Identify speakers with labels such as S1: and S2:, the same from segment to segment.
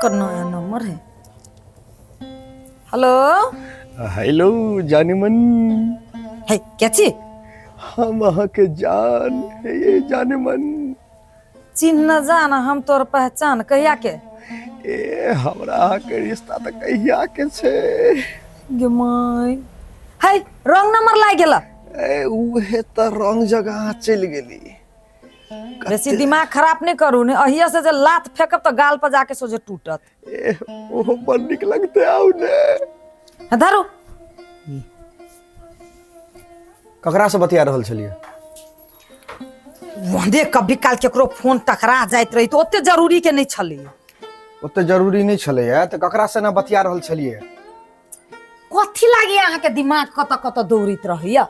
S1: केकर नया नंबर है? हेलो।
S2: हेलो जानेमन।
S1: है के छी?
S2: हम अहाँके जान हे ये जानेमन।
S1: चिन्ह न जान हम तोर पहचान कहिया के?
S2: ए हमरा अहाँके रिश्ता तऽ कहिया के छै।
S1: गे my, है रंग नंबर लागि गेल।
S2: ए उहे तऽ रंग जगह अहाँ चलि गेली।
S1: बेसी दिमाग खराब नहीं करू, ने अहिया से जे लात फेंकब तऽ गाल पर जाके सोझे टूटत।
S2: ए ओहो बड़ नीक लगते, आउ ने।
S1: हे, धरू।
S3: ककरा से बतिया रहल छलियै?
S1: वंदे कभी काल केकरो फोन टकरा जाइत रही तऽ ओते जरूरी के नहीं छलै।
S3: ओते जरूरी नहि छलैया तऽ ककरा से ना बतिया रहल छलियै?
S1: कथी लागे अहाँके दिमाग कतऽ कतऽ दौड़ैत रहैया?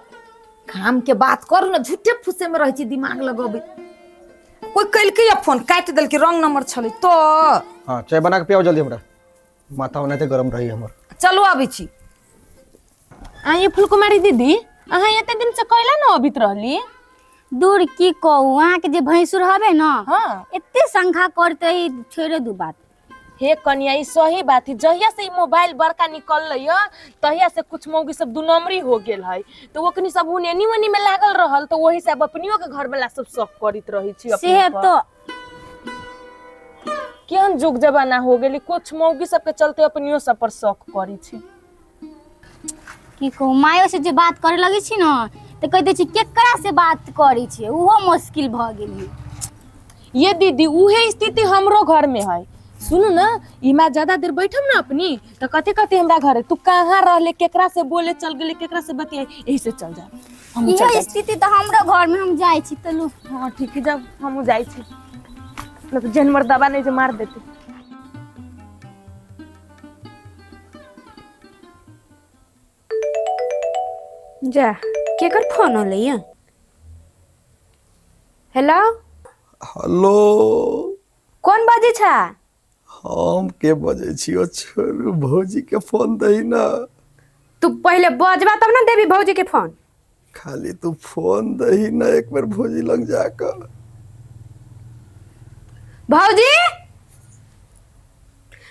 S1: काम के बात करू ने, झूठे फूसे में रहै छी दिमाग लगबै। कोई कलकै या फोन काटि देलकै, रंग नंबर छलै तो।
S3: हाँ, चाय बना के पियाओ जल्दी, हमरा माथा ओनाहिते गरम रही हमर।
S1: चलू आबै छी।
S4: आइए फुलकुमारी दीदी, अहाँ एते दिन से कैला न अबित रहली?
S5: दूर की कहू, अहाँके जे भैंसुर हबे न,
S4: हाँ,
S5: एते संखा करते छोड़े दू बात।
S4: हे कनिया, ई सही बात है। जहिया से ई मोबाइल बड़का निकललै ह तहिया से कुछ मौगी सब दू नंबरी हो गेल है, तो ओकनी सब एनी ओनी में लागल रहल, तो वही से अब अपनियो के घर वाला सब शक करत रही छी अपने
S5: से
S4: पर।
S5: तो
S4: केहन जुग जमाना हो गेली, कुछ मौगी सबके चलते अपनियो सब पर शक करी छी।
S5: की कहू, मायो से जे बात करे लगे छी न तऽ कहि दै छी केकरा से बात करै छी, ओहो मुश्किल भऽ गेल है।
S4: ये दीदी, उहे स्थिति हमरो घर में है। सुनू ना, ई मैं ज्यादा देर बैठम ना अपनी तो कथी कथी हमरा घर है, तू कहाँ रहले, केकरा से बोले चल गेले, केकरा से बतियाई, यही से चल जा, हम चल
S5: इहो
S4: जाइ छी।
S5: स्थिति तऽ हमरो घर में, हम जाइ छी तलू।
S4: हाँ ठीक है, जब हमहूँ जाइ छी न तऽ जानवर दबा नहीं जे मार देते।
S6: जा, केकर फोन होलै ये? हेलो।
S2: हेलो।
S6: कोन बजै छा?
S2: हम के बजै छी ओ छोड़ू, भौजी के फोन दही ना।
S6: तू पहिले बजबा तब ना देबी भौजी के फोन।
S2: खाली तू फोन दही ना एक बेर भौजी लग जाकर।
S6: भौजी,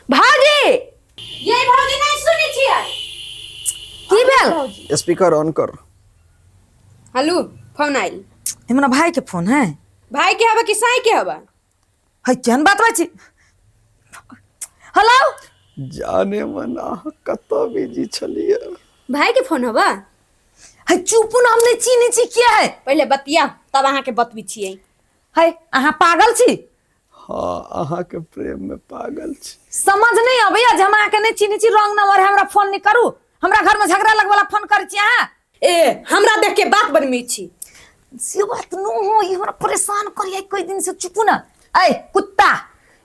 S6: भौजी, ये भौजी नहीं सुनै छियै?
S1: की भेल?
S2: स्पीकर ऑन कर।
S6: हेलो, फोन आयल।
S1: हमरा भाई के फोन है।
S6: भाई के हवा कि साई के हवा?
S1: है केहन बात बात छी? हेलो।
S2: जाने मन अहाँ कतऽ बिजी छलियै?
S6: भाई के फोन हवा।
S1: है चुप न, हम नहीं चीनी छी के है।
S6: पहिले बतिया तब अहाँ के बतबी छियै।
S1: है अहाँ पागल छी?
S2: हाँ, अहाँके प्रेम में पागल छी।
S1: समझ नहीं अबैया जे हम अहाँके नहीं चिन्है छी, रंग नंबर है, हमरा फोन नहीं करू, हमरा घर में झगड़ा लगवाला फोन करै छी अहाँ।
S6: ए हमरा देख के बात बनबै छी।
S1: से बात न हो, ई हमरा परेशान करिया कई दिन से। चुपू ना। ऐ कुत्ता,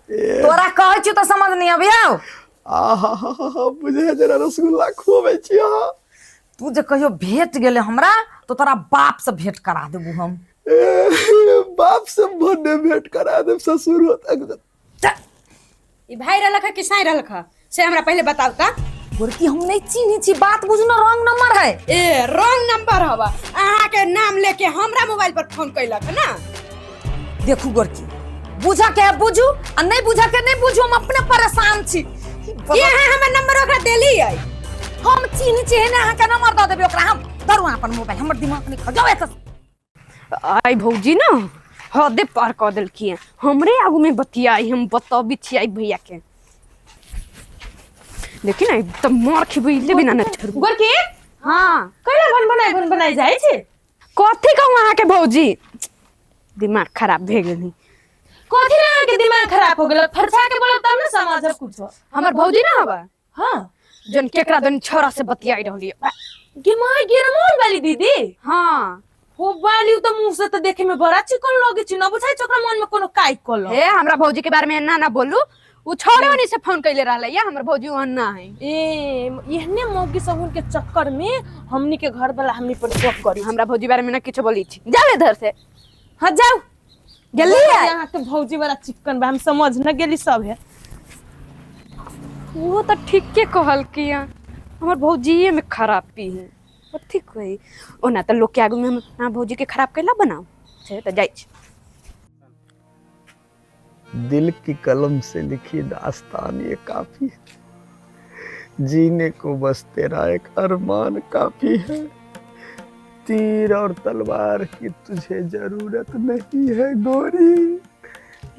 S1: तोरा कहै छियौ तऽ समझ नहीं अबैया।
S2: आहा हा हा हा, बुझे जरा रसगुल्ला खुआबै छी अहाँ।
S1: तू जे कहियो भेट गेले हमरा तो तोरा बाप से भेंट करा देबू हम।
S2: ए, बाप से भन्ने भेंट करा देब, ससुर होता।
S6: ई भाई रहलक है कि साई रहलक है से हमरा पहिले बताउ त।
S1: गोरकी, हम नहीं चिन्है छी, बात बुझ न, रॉन्ग नंबर है।
S6: ए रॉन्ग नंबर हवा, अहाँ के नाम लेके हमरा मोबाइल पर फोन कैलक है ना।
S1: देखू गोरकी, बुझा के है बुझू आ नहीं बुझा के नहीं बुझू, हम अपने परेशान छी।
S6: की अहाँ हमर नंबर ओकरा देली है?
S1: हम चिन्है छी ने, अहाँके नंबर दऽ देबै ओकरा हम। धरू अहाँ अपन मोबाइल, हमर दिमाग नहीं खा जाओ एतऽ।
S6: आई भौजी ना हदे पार कऽ देलखिन, हमरे आगू में बतियाई, हम बतबी छियै भैया के। देखी ना, तऽ मार खेबै ले बिना न छोड़बू।
S4: गोरकी।
S6: हाँ।
S4: कैला भन बनाई भन बनाई जाइ छै?
S6: कथी कहूँ अहाँके भौजी, दिमाग खराब भए गेल।
S4: कथी रे अहाँके दिमाग खराब हो गेल? फरछा के बोलब तब ने समझब कुछो।
S6: हमर भौजी ना हवा?
S4: हाँ।
S6: जन केकरा दन छोरा से बतियाई रहली।
S4: गे माय, गेरमोल वाली दीदी?
S6: हाँ।
S4: हो वाली तो मुंह से तो देखे में बड़ा चिकन लगे छै, न बुझाइ छै ओकरा मन में कोनो काई कल।
S6: हे, हमरा भौजी के बारे में ना ना बोलू, उ छोड़े ओनी से फोन कैले रहले या, हमर भौजी ओहन ना है।
S4: ए एहने मौगी सब उनके चक्कर में हमनी के घर वाला हमनी पर शक करी।
S6: हमरा भौजी बारे में ना किछो बोली छी, जाओ इधर से।
S4: हाँ जाओ।
S6: गेली है।
S4: यहाँ के भौजी वाला चिकन बा, हम समझ न गेली सब है।
S6: वो तो ठीके कहलकी है, हमर भौजीए में खराबी है। कथी कही, ओना तऽ लोक के आगू में हम अपना भौजी के खराब कैला बनाऊ से तऽ जाइ छी।
S2: दिल की कलम से लिखी दास्तान ये काफी है, जीने को बस तेरा एक अरमान काफी है। तीर और तलवार की तुझे जरूरत नहीं है गोरी,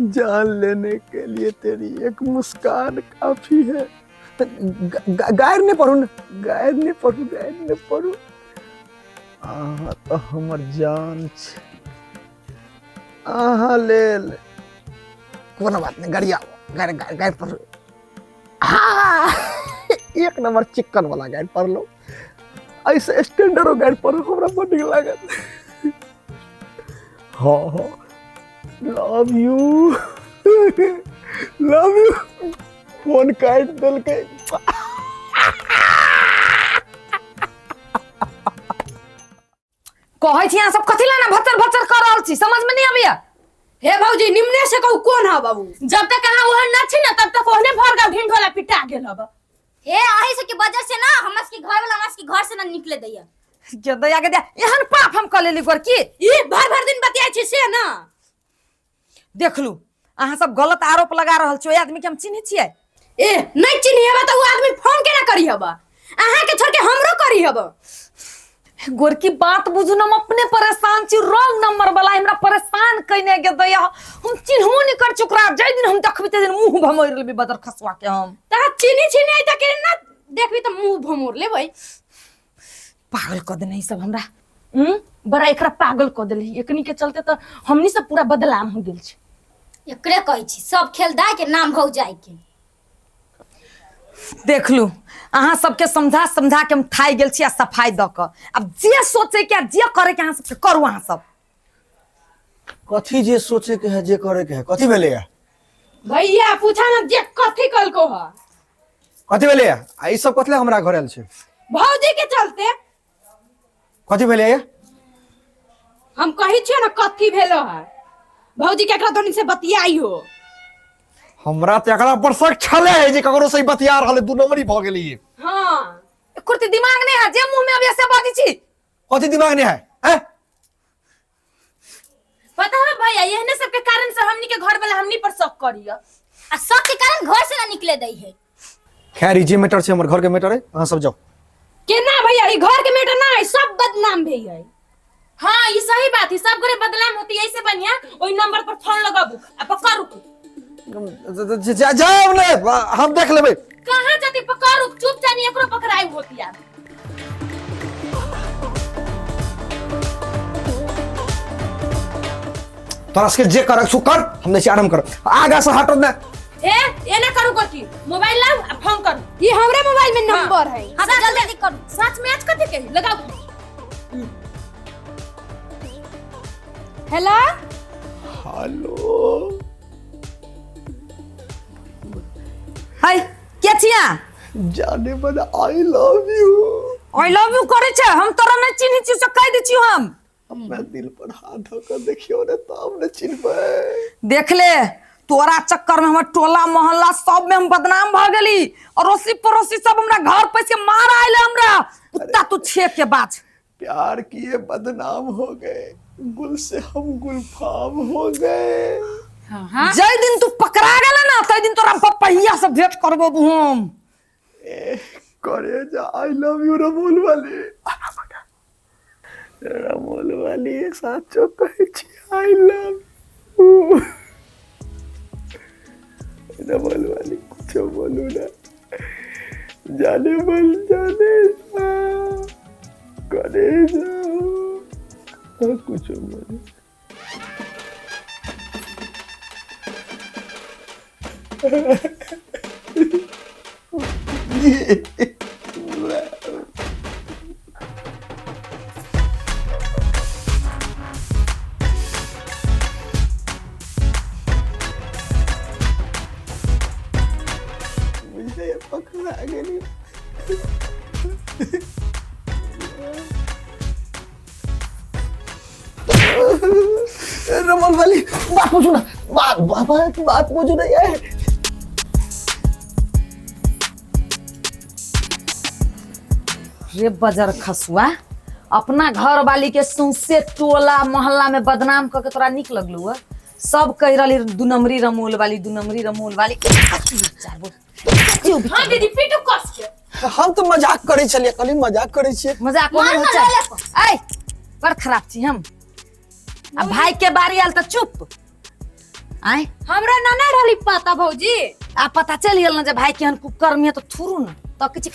S2: जान लेने के लिए तेरी एक मुस्कान काफी है। गायर नहीं पढ़ू ना, गायर नहीं पढ़ू, गायर नहीं पढ़ू। अहाँ तो हमर जान छे, अहाँ लेल कोनो बात नहीं, गरिया गायर गायर गायर पढ़ू। हाँ एक नंबर चिकन वाला गायर पढ़ लो, ऐसे स्टैंडर्डो गायर पढ़ू, हमरा बड़ नीक लागत। हाँ हाँ love you love you. Phone काटि देलकै।
S1: कहै छी अहाँ सब कथी ला ना भचर भचर कर रहल छी, समझ में नहीं आबैया।
S6: हे भौजी निम्ने से कहू कोन है बाबू,
S4: जब तक अहाँ ओहन न छी ना तब तक ओहने भर गाँव ढिंढोला पिटा गेल हब।
S5: हे अही सबके वजह से ना हमरा सबके घर वाला हमरा सबके घर से ना निकले दैया।
S1: के दया के दया, एहन पाप हम कऽ लेली गोर की
S6: ई भर भर दिन बतियाइ छी से ना।
S1: देखलू अहाँ सब गलत आरोप लगा रहल छी, ओहि आदमी के हम चिन्है छियै।
S6: ए नहीं चिन्ही हबा त उ आदमी फोन केना करी हबा, अहाँ के छोड़ के हमरो करी हबा।
S1: गोरकी बात बुझू न, हम अपने परेशान छी, रॉन्ग नंबर वाला हमरा परेशान कइने के दया, हम चिन्हबो नहीं कर चुकरा, जाहि दिन हम देखबी ताहि दिन मुंह भमोरि लेबी बदर खसुआ के हम।
S6: तहाँ चिन्ही चिन्ही त के ना देखबी त मुंह भमोर लेबै।
S1: पागल कऽ देने ई सब हमरा।
S4: बड़ा एकरा पागल कऽ देलही, एकनी के चलते त हमनी सब पूरा बदनाम हो गेल छी।
S5: एकरे कहै छी सब खेल दाय के नाम भौ जाय के।
S1: देखलू अहाँ सबके समझा समझा के हम थाकि गेल छी आ सफाई दऽ कऽ अब जे सोचे के आ जे करे के अहाँ सबके करू। अहाँ सब
S3: कथी जे सोचे के है जे करे के है, कथी भेलै है
S6: भैया? पूछा ना जे कथी कलको है,
S3: कथी भेलै है? आ ई सब कथी ला हमरा घर आयल छै?
S6: भौजी के चलते।
S3: कथी भेलै है?
S6: हम कहै छियै ना कथी भेलो है, भौजी के एकरा दोनी से बतियाई हो।
S3: हमरा तऽ एकरा पर शक छलै है जे ककरो से बतिया रहल है, दू नंबरी भऽ गेलै ई।
S6: हाँ
S1: कुर्ती दिमाग नहीं है, जे मुंह में अभी से बाजै छी।
S3: कथी दिमाग नहीं है हैं?
S4: पता है भैया एहने सबके कारण से हमनी के घर वाला हमनी पर शक करिया,
S5: आ शक के कारण घर से ना निकले दै है।
S3: खैर ई जे मैटर छै हमर घर के मैटर है, अहाँ सब जाओ।
S6: केना भैया ई घर के मैटर ना है, सब बदनाम भई है।
S4: हाँ ये सही बात है, सब घरे बदनाम होती है, ऐसे बढ़िया ओई नंबर पर फोन लगाबू आ पकड़ू।
S3: जाओ ने हम देख लेबै।
S4: कहाँ जाती पकड़ू, चुप जानी एकरो पकड़ाई होती यार।
S3: तोरा सबके जे करक सो कर, हम नहीं आराम कर, आगा से हटो ना।
S4: ए एना करू कथी, मोबाइल लाओ आ फोन करू।
S6: ये हमरे मोबाइल में नंबर है।
S5: हाँ तो जल्दी जल्दी करू।
S4: सच में आज कथी के लगाओ।
S6: हेलो
S2: हेलो
S1: हाय के छिया?
S2: जाने मन I love you.
S1: I love you करे छै, हम तोरा नहीं चिन्है छी से कहि दै छियौ हम।
S2: अपना दिल पर हाथ धऽ देखियो ने तब ने चिन्हबै।
S1: देख ले तोरा चक्कर में हमर टोला मोहल्ला सब में हम बदनाम भ गेली, अड़ोसी पड़ोसी सब हमरा घर पैस के मार आयल हमरा, कुत्ता तू छेक के बाज।
S2: प्यार किए बदनाम हो गए, गुल से हम गुलफाम हो गए।
S1: जाहि दिन तू पकड़ा गेला ना ताहि दिन तोरा पपहिया से भेंट करबो हम।
S2: ए करे जा I love you Ramol वाली, रमोल वाली साचो कहै छी I love you. Ramol वाली कुछो बोलू ना, जाने मन जाने जा करे जा कुछो बोलू। बुझले पकड़ा गेली।
S3: रमन वाली बात पूछू ना, बात बात बात पूछू ना यार।
S1: रे बजर खसुआ, अपना घर वाली के सौंसे टोला मोहल्ला में बदनाम करके तोरा निक लगलू है? सब कहि रहली दू नंबरी रमोल वाली, दू नंबरी रमोल वाली। कथी विचार बोल, कथी विचार?
S4: हां दीदी, पीटू कस के।
S2: हम तऽ मजाक करै छलियै, कहली मजाक करै छियै।
S1: मजाक नहीं हो चाहे। ऐ बड़ खराब छी हम। आ भाई के बारी आयल तऽ चुप। आय
S6: हमरा ना ना रहली पता भौजी।
S1: आ पता चलि गेल ने जे भाई केहन कुकर्मी है तऽ थुरू ने तऽ किछु।